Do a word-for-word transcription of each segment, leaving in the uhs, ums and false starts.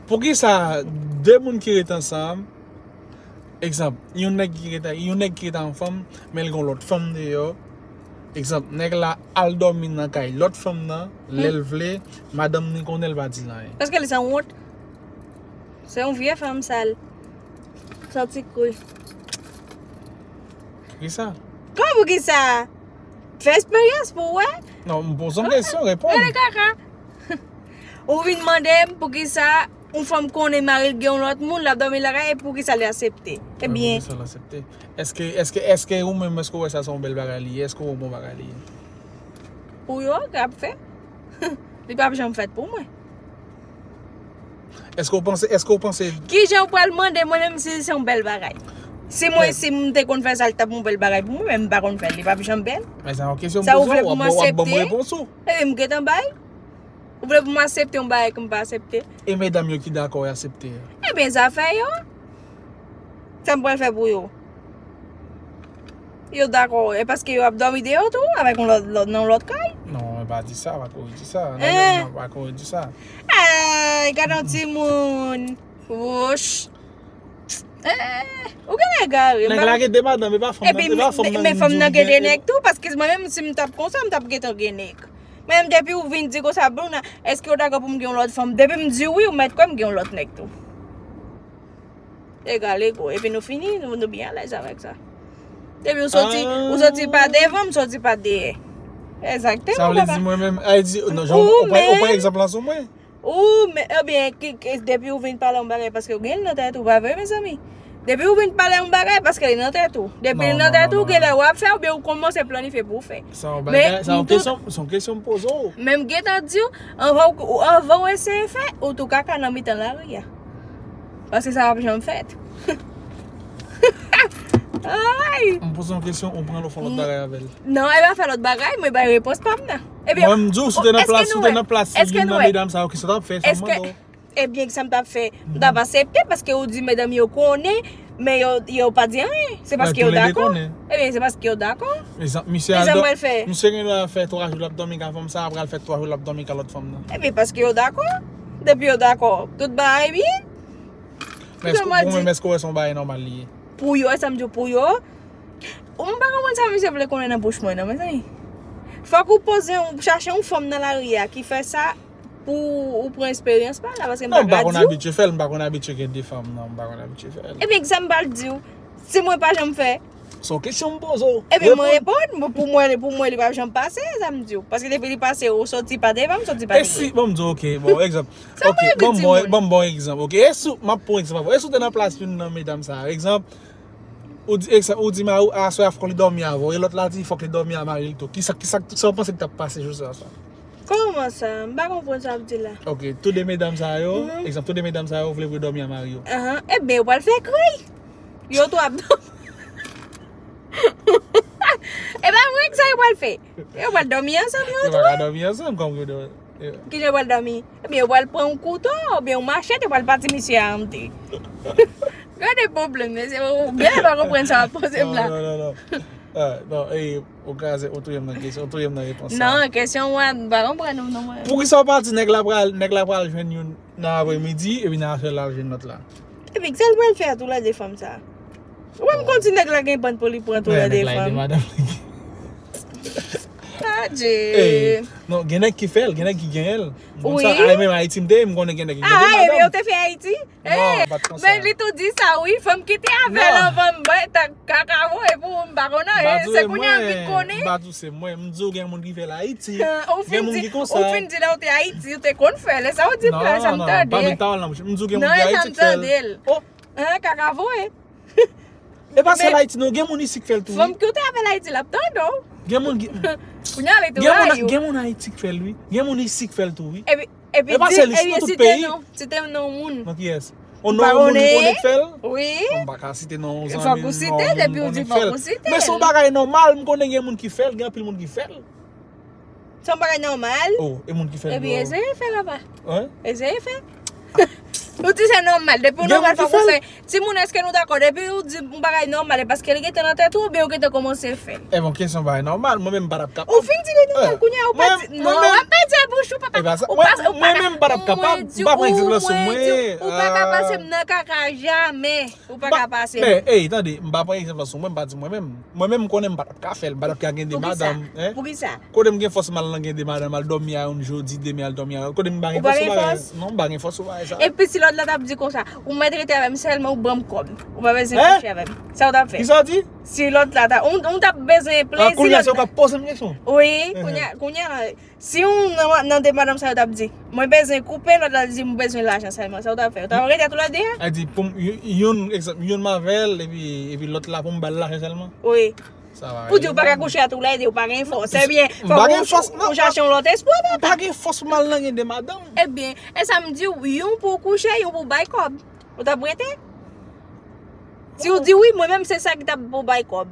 Poukisa de moun ki ret ansanm, egzanp, yon nèg ki ret, yon nèg ki ret ak yon fanm, men l gen yon lòt fanm deyò, egzanp, nèg la al dòmi nan kay lòt fanm nan, lè l vle, madanm ni konnen, l pa di l anyen. Paske li se yon wont. Se yon vye fanm sal. Santi kri. Poukisa? Kòman poukisa? Fè eksperyans pou w wè. Non, m poze yon kesyon, reponn. Rele kaka. Ou vin mande m poukisa yon fanm konnen mari l gen yon lòt moun, l ap dòmi lakay, e poukisa li aksepte? Ebyen. Poukisa l aksepte? Èske, èske, èske ou menm, èske ou wè sa se yon bèl bagay li ye? Èske ou wè yon bon bagay li ye? Pou yo, k ap fè. Li p ap janm fèt pou mwen. Èske ou panse, èske ou panse Kijan ou pral mande mwen menm si se yon bèl bagay? Si mwen, si m te konn fè sa, li t ap yon bèl bagay pou mwen, men m pa konn fè l, li p ap janm bèl. Men sa yon kesyon m poze w, w ap, w ap ban m repons ou. Sa ou vle pou m aksepte? Epi m gentan bay. Ou vle pou m aksepte yon bagay ke m pa aksepte? E medam yo ki dakò y aksepte a? Ebyen, zafè yo. Sa m pral fè pou yo? Yo dakò, e paske yo ap dòmi deyò tou, avèk yon lòt, lòt, nan yon lòt kay? Non, e pa di sa, pa ko di sa. Nèg yo pa ko di sa. Ay, gade yon timoun. Wouch. Eh, ou genlè egare. Nèg la gen de madanm, e pa fanm nan, e pa fanm nan. Epi, men fanm nan gen de nèg tou, paske mwen menm, si m t ap konsa, m t ap gentan gen nèg. Men depi ou vin di konsa, Bruna, èske ou dakò pou m gen yon lòt fanm? Depi m di wi, ou mèt kwè m gen yon lòt nèg tou. Egal ego. Epi nou fini, nou, nou byen alèz avèk sa. Depi ou soti, ou soti pa devan, m soti pa dèyè. Egzakteman. Sa vle di mwen menm, ay di, non, jan ou pran, ou pran egzanp lan sou mwen. Ou, men, ebyen, ki, ki, depi ou vin pale yon bagay paske ou gen l nan tèt ou, pa vre, mezanmi? Depi ou vin pale yon bagay paske li nan tèt ou. Depi li nan tèt ou, genlè w ap fè, oubyen ou kòmanse planifye pou w fè. Sa yon bagay, sa yon kesyon, se yon kesyon m poze w. Men m gentan di w, anvan w, anvan w eseye fè, ou tou kaka nan mitan lari a. Paske sa p ap janm fèt. Ay! M poze yon kesyon, ou pran l, ou fè yon lòt bagay avè l. Non, e pa fè lòt bagay, mwen bay repons pa m nan. Ebyen, mwen, m di w, si w te nan plas, si w te nan plas youn nan medam sa yo, kisa w t ap fè, sa m mande w. Ebyen, kisa m t ap fè? M t ap aksepte, paske ou di medam yo konnen, men yo, yo pa di anyen. Se paske yo dakò. Ebyen, se paske yo dakò. Egzanp, misye al dò-, misye gen dwa fè twa jou l ap dòmi ka fanm sa, apre al fè twa jou l ap dòmi ka lòt fanm nan. Ebyen, paske yo dakò. Depi yo dakò, tout bagay byen. Men èske ou menm, èske w wè se yon bagay nòmal li ye? Pou yo, e sa m di w, pou yo, m pa konprann sa misye vle konnen nan bouch mwen nan, mezanmi. Fòk ou poze, ou chache yon fanm nan lari a ki fè sa pou ou pran esperyans pa la, paske m pa ka di w. Non, m pa konn abitye fè l, m pa konn abitye gen de fanm, non, m pa konn abitye fè l. Ebyen, kisa m pral di w? Si mwen pa janm fè, Se yon kesyon m poze w. Ebyen, mwen reponn, mwen, pou mwen, pou mwen, li p ap janm pase, sa m di w. Paske depi li pase, ou soti pa devan, m soti pa dèyè. E si, bon, m di w, ok, bon, egzanp. Ok, ban m bon, ban m bon egzanp, ok. E si, m ap pran egzanp avè w. E si w te nan plas youn nan medam sa yo, egzanp, ou di, egzanp, ou di mari w, aswè a fòk li dòmi avè w. E lòt la di, fòk li dòmi a mari l tou. Kisa, kisa, sa w panse ki t ap pase jou sa, sa? Kòman sa? M pa konprann sa w ap di la. Ok, tou de medam sa yo, egzanp, tou de medam sa yo vle pou yo dòmi a mari yo. Ahan. Ebyen, yo pral fè kri. Yo tou ap dòmi. E pa vre, kisa yo pral fè? Yo pral dòmi ansanm, yo tou. Yo pa ka dòmi ansanm, kòm yo dòmi. Kijan yo pral dòmi? Ebyen, yo pral pran yon kouto, oubyen yon machèt, yo pral pati misye a an de. Gade pwoblèm, mesye, ou genlè pa konprann sa w ap poze m la. Non, non, non, non. Ah, non, e, ou kraze, ou touye m nan kesyon, ou touye m nan repons sa. Non, kesyon w a, m pa konprann ou non, mwen. Poukisa w pa di nèg la pral, nèg la pral jwenn youn nan apremidi, epi nan aswè l al jwenn lòt la? Epi, kisa l pral fè a toulède fanm sa? Ou pa konn si nèg la gen bann pou li pran toulède fanm. Nèg la ede madanm li. Adje. Ey, non, gen nèg ki fè l, gen nèg ki genyen l. M konn sa, ay, menm Ayiti m te ye, m konnen gen nèg ki genyen madanm. Ah, epi yo te fè Ayiti? Non, pa t konsa. Men li tou di sa, wi, fanm ki te avè l anvan m, mwen, ta kaka voye pou m pa konn anyen, se kounye a m vin konnen. M pa di w se mwen, m di w gen moun ki fè l Ayiti. Gen moun ki konsa. Ou fin di lè w te Ayiti, ou te konn fè, lè sa w di m la, sa m tande. Non, non, non, pa met pawòl nan bouch. M di w gen moun ki Ayiti ki fè l. Non, e sa m tande l. Oh. Kaka voye. E pa sèl Ayiti, non, gen moun isi ki fè l tou, wi. Fanm ki w te avè l Ayiti, l ap tande w. Gen moun ki, kounye a, li tou la, yo. Gen moun Ayiti ki fè l, wi. Gen moun isi ki fè l tou, wi. Epi, epi, e pa sèl isi, nan tout peyi. Site non moun. Non, kiyès? Yon non, yon moun ou konnen k fè l? Wi. Bon, m pa ka site non yon zanmi m, non yon moun m konnen k fè l. Men se yon bagay nòmal, m konnen gen moun ki fè l, gen anpil moun ki fè l. Se yon bagay nòmal. Oh, e moun ki fè l yo. Epi eseye fè, papa. Hein? Eseye fè. Ou di se nòmal. Depi yon nòmal, fòk ou fè. Timoun, èske nou dakò? Depi ou di yon bagay nòmal, e paske li gentan nan tèt ou, oubyen ou gentan kòmanse fè l? E bon, kesyon bagay nòmal, mwen menm m pa t ap kapab. Ou fin di li nòmal, kounye a ou pa di, non, w ap pa Se bouch ou, papa. Ou pa, ou pa, mwen menm m pa t ap kapab. M pa pran egzanp la sou mwen. Ou pa ka pase m nan kaka jamè. Ou pa ka pase m. Men, ey, tande, m pa pran egzanp la sou mwen, m pa di mwen menm. Mwen menm, m konnen m pa t ap ka fè l, m pa t ap ka gen de madanm. Poukisa? Kote m gen fòs m al nan gen de madanm, al dòmi a youn jodi, demen al dòmi a lòt. Kote m pa gen fòs sou bagay. Non, m pa gen fòs sou bagay sa. Epi si lòt la t ap di konsa, ou mèt rete avè m sèlman, ou ban m kòb. Ou pa bezwen kouche avè m. Sa w t ap fè? Kisa w di? Si lòt la ta, ou, ou t ap bezwen plezi lòt la. Kounye a se ou k ap poze m kesyon. Wi, kounye a, kounye a, si ou nan, nan de madanm sa yo t ap di, mwen bezwen koupe, lòt la di, mwen bezwen lajan sèlman. Sa w t ap fè? Ou t ap rete toulède a? A di, pou m, y-, youn, egzanp, youn m avè l, epi, epi lòt la pou m ba l lajan sèlman? Wi. Sa va. Pou di ou pa ka kouche a toulède, ou pa gen fòs. Ebyen, fòk ou, ou chache yon lòt espwa, papa. M pa gen fòs pou m al nan gen de madanm. Ebyen, e sa m di w, youn pou w kouche, youn pou w bay kòb. Ou t ap rete? Si w di wi, mwen menm se sa ki t ap pou bay kòb.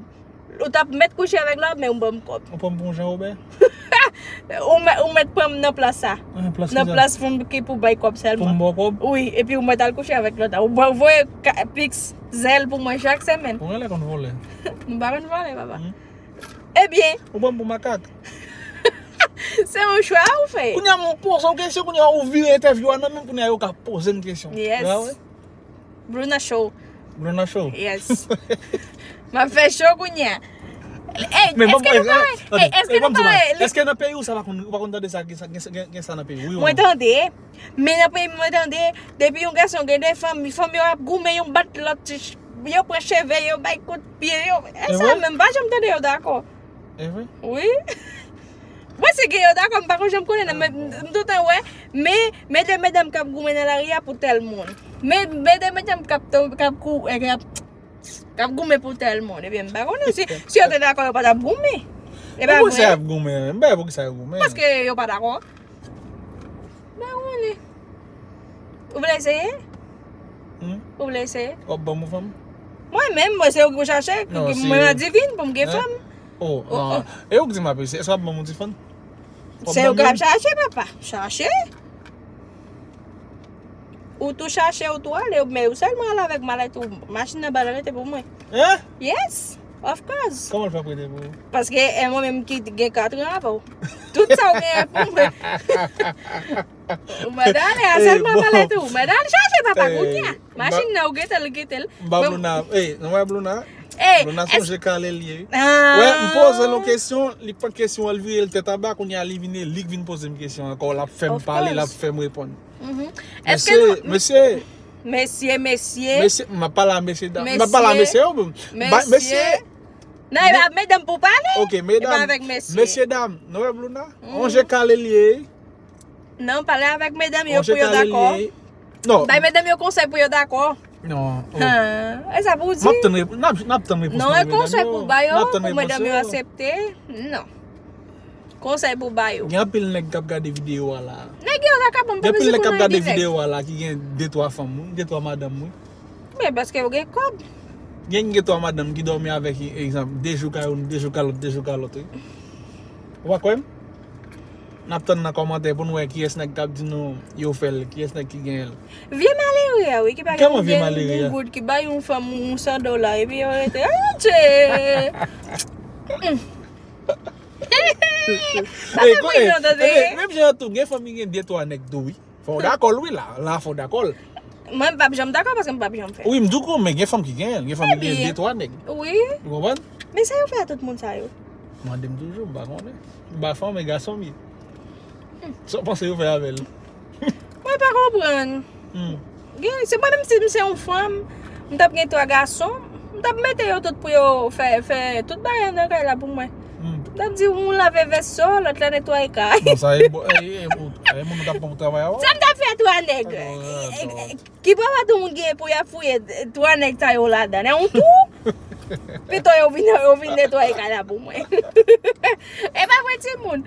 Ou t ap mèt kouche avèk lòt, men ou ban m kòb. Ou pran m pou yon Jean Robert? Ou mèt, ou mèt pran m nan plas sa. Nan plas ki sa? Nan plas pou m ki pou bay kòb sèlman. Pou m ba w kòb? Wi, epi ou mèt al kouche avèk lòt la. Ou ba, voye ka-, piks zèl pou mwen chak semèn. Ou genlè konn vòlè. M pa konn vòlè, papa. Hmm. Ebyen. Ou pran m pou makak. Se yon chwa ou fè. Kounye a, mwen poze yon kesyon, kounye a, ou vire entèvyou a nan men m, kounye a, yo ka poze m kesyon. Yes. Sa vre? Bruna Show. Bruna Show. Yes. M ap fè cho kounye a. Ey, èske nou pare? Ey, èske nou pare? Èske nan peyi ou sa pa konn, ou pa konn tande sa, gen sa, gen sa, gen, gen sa nan peyi ou? Wi, mwen tande. Men nan peyi mwen tande, depi yon gason gen de fanm, fanm yo ap goumen, yon bat lòt, yo pran cheve, yo bay kout pye, yo. E sa menm, m pa janm tande yo dakò. E vre? Wi. Mwen si gen yo dakò, m pa konn janm konnen, men m, m toutan wè, men, men de medam k ap goumen nan lari a pou tèl moun. Men, men de medam k ap, k ap kou-, eh, k ap, k ap goumen pou tèl moun. Ebyen, m pa konnen si, si yo te dakò, yo pa t ap goumen. E pa vre? Poukisa y ap goumen? M pa wè poukisa y ap goumen. Paske yo pa dakò. M pa konnen. Ou vle eseye? Hmm? Ou vle eseye? W ap ban m yon fanm? Mwen menm, mwen se ou ki pou chache, mwen adivin pou m gen fanm. Oh, oh, oh. E ou k di m ap eseye? Èske w ap ban m yon ti fanm? Se ou k ap chache, papa. Chache. Ou tou chache, ou tou ale, men ou sèlman ale avèk malèt ou. Machin nan ba l rete pou mwen. Hein? Yes, of course. Kòman l fè prete pou ou? Paske e mwen menm ki gen katran avè w. Tout sa w genyen pou mwen. Ou mande ale a sèlman pale tou. Mande ale chache papa kounye a. Machin nan ou gentel, gentel. M ba Bruna. Ey, nou wè Bruna? Ey, Bruna sonje kale l ye wi. Wè, m poze l yon kesyon, li pran kesyon an, l vire l tèt anba, kounye a li vin, li k vin poze m kesyon ankò, l ap fè m pale, l ap fè m reponn. Mesye, mesye. Mesye, mesye. Mesye, m ap pale a mesye dam. M ap pale a mesye yo. Mesye. Nan, e pa medam pou pale. Ok, medam. E pa avèk mesye. Mesye dam, nou wè Bruna? Sonje kale l ye. Non, pale avèk medam yo pou yo dakò. Non. Bay medam yo konsèy pou yo dakò. Non. E sa pou w di? M ap tann rep-, n ap, n ap tann repons. Non, e konsèy pou ba yo, pou medam yo aksepte. Non. Konsèy pou ba yo. Gen anpil nèg k ap gade videyo a la. Nèg yo la ka ban m. Gen anpil nèg k ap gade videyo a la ki gen de twa fanm, wi, de twa madanm, wi. Men paske yo gen kòb. Gen, gen twa madanm ki dòmi avèk, egzanp, de jou ka youn, de jou ka lòt, de jou ka lòt, wi. Ou pa kwè m? N ap tann nan kòmantè pou n wè kiyès nèg k ap di nou yo fè l, kiyès nèg ki genyen l. Vye malere a, wi, ki pa gen yon goud, ki bay yon fanm yon san dola, epi yo rete, adje! Menm jan tou, gen fanm ki gen de twa nèg tou, wi. Fò w dakò l wi la, la fò w dakò l. Mwen m p ap janm dakò paske m p ap janm fè. Wi, m di w konn, men gen fanm ki genyen l, gen fanm ki genyen de twa nèg. Wi. Ou konprann? Men sa yo fè a tout moun sa yo? Mande m toujou, m pa konnen. M pa fanm, men gason m ye. Sa w panse yo fè avè l? Mwen pa konprann. Gen, se mwen menm si m se yon fanm, m t ap gen twa gason, m t ap mete yo tout pou yo fè, fè tout bagay nan kay la pou mwen. M t ap di yon lave vèso, lòt la netwaye kay. Non, sa e bon, e, e, e, e, moun ou t ap pran pou travay avè w? Sa m t ap fè twa nèg. Ki papa tou moun gen pou y ap fouye twa nèg sa yo ladan? Nan yon twou? Pito yo vin, yo vin netwaye kay la pou mwen. E pa vre, timoun?